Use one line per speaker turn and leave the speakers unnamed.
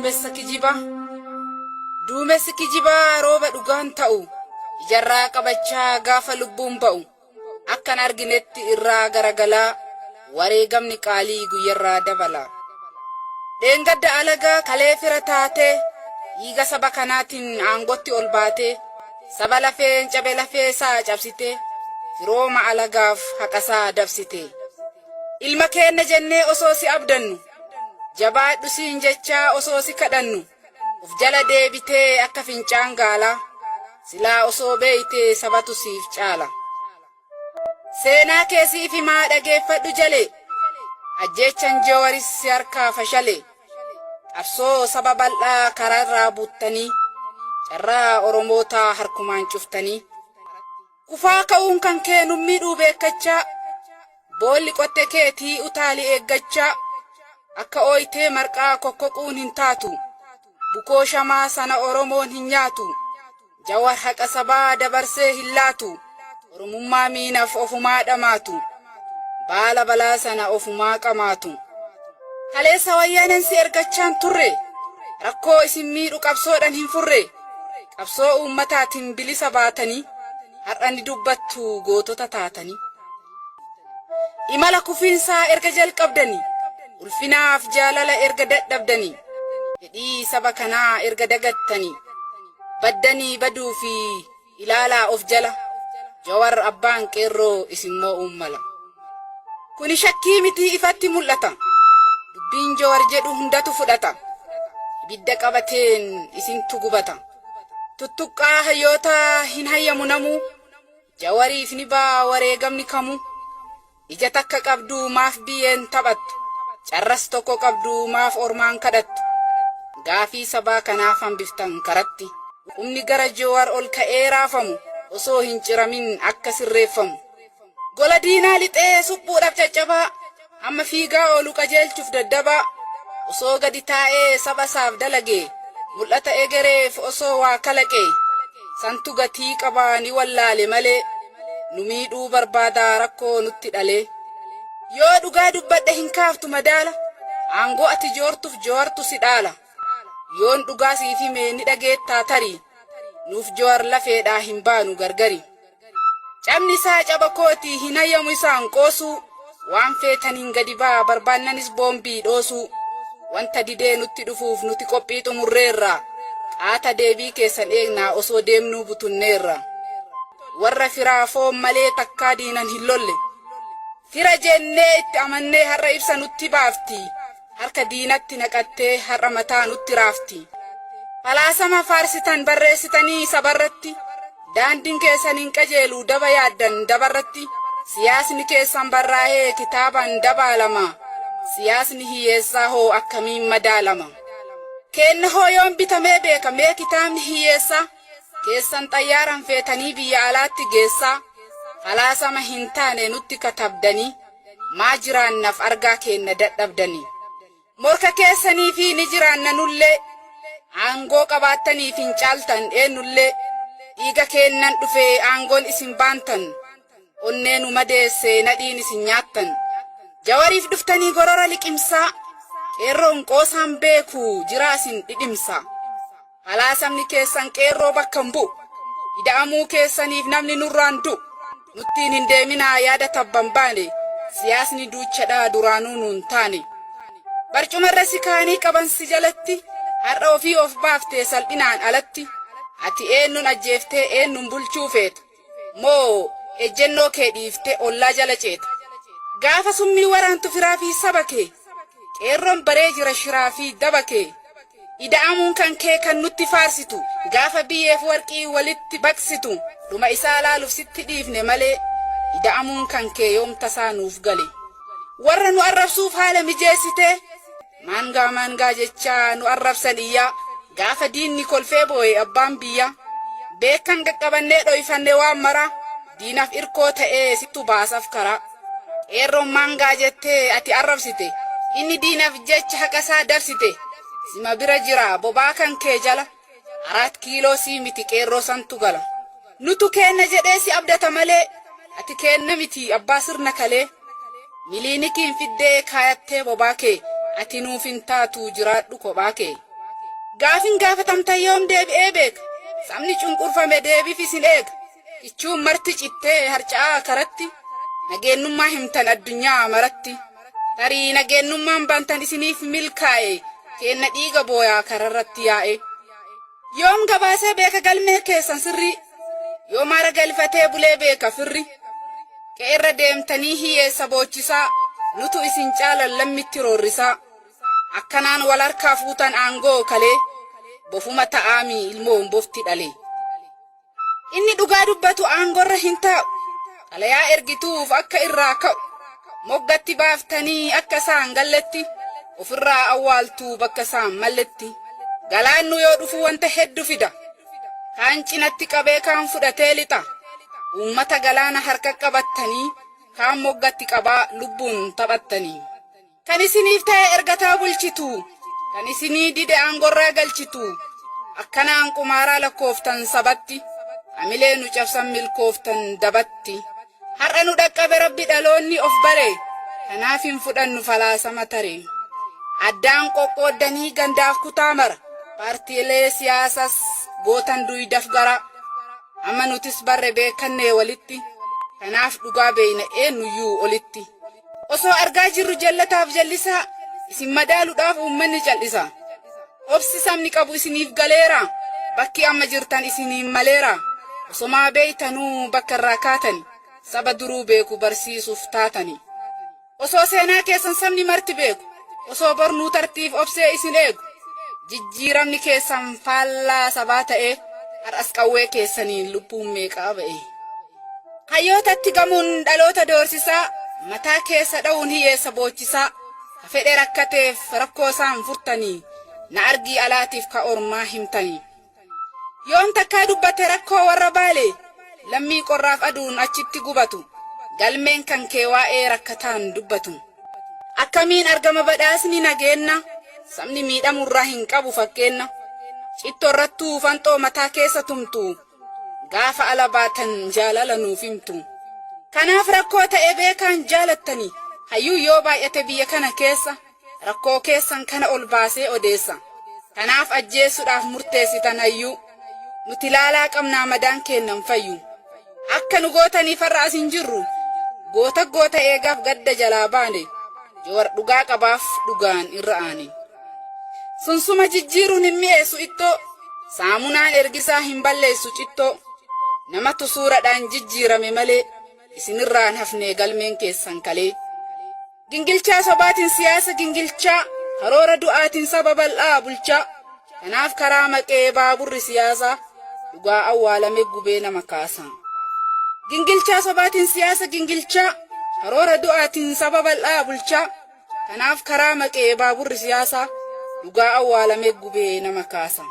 Duumessa kijibaa. Duumessi kijibaa rooba dhugaan ta'u ijarraa qabachaa gaafa lubbuun ba'u akkan arginetti irraa garagalaa wareegamni qaalii guyyarraa dabala. Dheengadda alagaa kalee fira taatee dhiiga saba kanaatiin aangotti ol baatee saba lafeen cabe lafee isaa cabsite firooma alagaaf haqasaa dabsite. Ilma keenna jennee osoo si abdannu jabaadhu siin jechaa osoo si kadhannu uf jala deebitee akka fincaan gaalaa silaa osoo beeytee sabatu siif caala. Seenaa kee siif himaa dhageeffadhu jalee ajjeechan Jawaris si harkaa fashale qabsoo saba bal'aa karaarraa buuttanii carraa Oromootaa harkumaan cuftanii. Kufaa ka'uun kan kee nun miidhuu beekkachaa boolli qotte keetii utaali eeggachaa akka ooyitee marqaa kokkoquun hin taatu bukoo shamaa sana Oromoon hin nyaatu Jawar haqa sabaa dabarsee hin laatu Oromummaa miinaf ofumaa dhamaatu baala balaa sana ofumaa qamaatu. Kaleessa wayyaaneen si ergachaan turre rakkoo isin miidhu qabsoodhan hin furre qabsoo uummataatiin bilisa baatanii har'a ni dubbattu gootota taatanii. Imala kufiinsaa erga jalqabdanii ulfinaaf jaalala erga dadhabdanii fedhii saba kanaa erga dagattanii baddanii baduu fi ilaalaa of jala Jawar abbaan qeerroo isin moo'uun mala. Kuni shakkii mitii ifatti mul'ata. Dubbiin Jawar jedhu hundatu fudhata. Ibidda qabateen isintu gubata. Tuttuqqaa hayyoota hin hayyamu namuu. Jawariif ni ba'a wareegamni kamuu. Ija takka qabduu maaf biyyeen taphattu. Carras tokko qabduu maaf ormaan kadhattu. Gaafii sabaa kanaaf hambiftan karatti. Humni gara Jawar ol ka'ee raafamu osoo hin ciramin akka sirreeffamu. Gola diinaa lixee suphuudhaaf caccabaa hamma fiigaa oolu qajeelchuuf daddabaa osoo gadi taa'ee saba isaaf dalagee mul'ata egereef osoo waa kalaqee santu gatii qabaa ni wallaale malee nu miidhuu barbaadaa rakkoo nutti dhalee. Yoo dhugaa dubbadhe hin kaaftu madaala aangoo ati joortuuf Jawartu si dhaala. Yoon dhugaa siif hime ni dhageettaa tarii nuuf Jawar lafeedhaa hin baanu gargari. Cabni isaa caba kootii hin hayyamu isaan qoosuu waan feetaniin gadi baa barbaannanis boombii dhoosuu wanta didee nutti dhufuuf nuti qophii xumurreerra qaata deebii keessan eegnaa osoo deemnuu butunneerra. Warra firaa foon malee takkaa diinan hin lolle fira jennee itti amannee har'a ibsa nutti baafti harka diinatti naqattee har'a mataa nutti raafti. Falaasama faarsitan barreessitanii sabarratti daandiin keessan hin qajeelu daba yaaddan dabarratti siyaasni keessan barraa'ee kitaabaan dabaalama siyaasni hiyyeessaa hoo akkamiin madaalama. Keenna hoo yoon bitamee beeka mee kitaabni hiyyeessaa keessan xayyaaran feetanii biyya alaatti geessaa falaasama hin taane nutti katabdanii maa jiraannaaf argaa keenna dadhabdanii. Morka keessanii fi ni jiraanna nullee aangoo qabaattaniif hin caaltan eenyullee dhiiga keennan dhufee aangoon isin baantan onnee nu madeesse nadhiin isin nyaattan. Jawariif dhuftanii gorora liqimsaa qeerroon qoosaan beeku jiraa isin dhidhimsa. Falaasamni keessan qeerroo bakka hin bu'u. Ida'amuu keessaniif namni nurraan du'u. Nuttiin hin deeminaa yaada tabban baane siyaasni duuchadhaa duraanuu nuun taane. Barcumarra si kaanii qaban si jalatti har'a ofii of baaftee salphinaan alatti ati eenyuun ajjeeftee eenyuun bulchuu feeta moo ejjennoo kee dhiiftee ollaa jala ceeta. Gaafa summii waraantu firaa fi saba kee qeerroon baree jira shiraa fi daba kee. Ida'amuun kan kee kan nutti faarsitu gaafa biyyeef warqii walitti baqsitu dhuma isaa laaluuf sitti dhiifne malee ida'amuun kan kee yoom tasaa nuuf gale. Warra nu arrabsuuf haala mijeessitee maangaa maangaa jechaa nu arrabsan iyyaa gaafa diinni kolfee boo'e abbaan biyyaa beekan qaqqabannee dhoyfanne waan maraa diinaaf irkoo ta'ee sittu baasaf karaa. Qeerroon maangaa jettee ati arrabsite inni diinaaf jecha haqa isaa dabsite sima bira jira bobaa kan kee jala 4 kiiloo sii miti qeerroo santu gala. Nutu keenna jedhee si abdata malee ati keenna miti abbaa sirna kalee miliinikiin fiddee kaayattee bobaa kee ati nuuf hin taatu jiraadhu kophaa kee. Gaafin gaafatamtan yoom deebi'ee beeka? Sabni cunqurfame deebiif isin eega. Kichuun marti cittee harca'aa karatti nageennummaa himtan addunyaa maratti. Tarii nageennummaan baantan isiniif milkaa'e keenna dhiiga booyaa kararratti yaa'e. Yoom gabaasee beeka galmee keessan sirrii? Yoom haara galfatee bulee beeka firri? Qe'erra deemtanii hiyyeessa boochisaa nutu isin caalan lammitti roorrisaa. Akkanaan wal harkaa fuutan aangoo kalee bofuma ta'aami ilmoon bofti dhale. Inni dhugaa dubbatu aangorra hin taa'u. Xalayaa ergituuf akka irraa ka'u. Moggatti baaftanii akka isaan galletti ofirraa awwaaltuu bakka isaan malletti. Galaannu yoo dhufu wanta heddu fida. Kaan cinatti qabee kaan fudhatee lixa. Uummata galaana harka qabattanii kaan moggatti qabaa lubbuun taphattanii. Kan isiniif ta'e ergataa bulchitu, kan isinii dide aangorraa galchitu, akkanaan qumaaraa lakkooftan sabatti, hamilee nu cabsan milkooftan dabatti. Har'a nu dhaqqabe rabbi dhaloonni of bare, kanaaf hin fudhannu falaasama tare. Addaan qoqqooddanii gandaaf kutaa mara, paartiilee siyaasas gootan duydaf gara. Amma nutis barre beekannee walitti, kanaaf dhugaa beeyna eenyuyyuu olitti. Osoo argaa jirru jallataaf jallisaa, isin madaaluudhaaf uummanni cal'isa. Obsi sabni qabu isiniif galeera, bakki amma jirtan isiniin maleera. Osomaa beeytanuu bakka irraa kaatani, saba duruu beeku barsiisuuf taatani. Osoo seenaa keessan sabni marti beeku, osoo bornuu tartiif obsee isin eegu, jijjiiramni keessan faallaa sabaa ta'ee, har'as qawwee keessaniin lubbuun meeqaa ba'e. Hayyootatti gamuun dhaloota doorsisaa, mataa keessa dha'uun hiyyeessa boochisaa, ka fedhe rakkateef rakkoo isaan furtanii, na argii alaatiif ka ormaa himtanii. Yoom takkaa dubbatte rakkoo warra baale, lammii qorraaf aduun achitti gubatu, galmeen kan kee waa'ee rakkataan dubbatu. Akkamiin argama badhaasni nageenna, sabni miidhamurraa hin qabu fakkeenna. Cittoorrattuu fanxoo mataa keessa tumtu, gaafa ala baatan jaalala nuuf himtu. Kanaaf rakkoo ta'e beekaan jaalattani, hayyuu yoo baay'ate biyya kana keessa, rakkoo keessan kana ol baasee odeessa. Kanaaf ajjeesuudhaaf murteessitan hayyuu, nuti laalaa qabnaa madaan keennan fayyu. Akka nu gootaniif har'a as hin jirru, goota goota eegaaf gadda jalaa baane, Jawar dhugaa qabaaf dhugaan irra aane. Sunsuma jijjiiruun hin mi'eessu ittoo, saamunaan ergisaa hin balleessu cittoo. Namatu suuradhaan jijjiirame malee, isinirraan hafnee galmeen keessan kalee. Gingilchaa sobaatiin siyaasa gingilchaa, karoora du'aatiin saba bal'aa bulchaa. Kanaaf karaa maqee baaburri siyaasaa dhugaa awwaalame gubee nama kaasa. Gingilchaa sobaatiin siyaasa gingilchaa, karoora du'aatiin saba bal'aa bulchaa. Kanaaf karaa maqee baaburri siyaasaa dhugaa awwaalame gubee nama kaasa.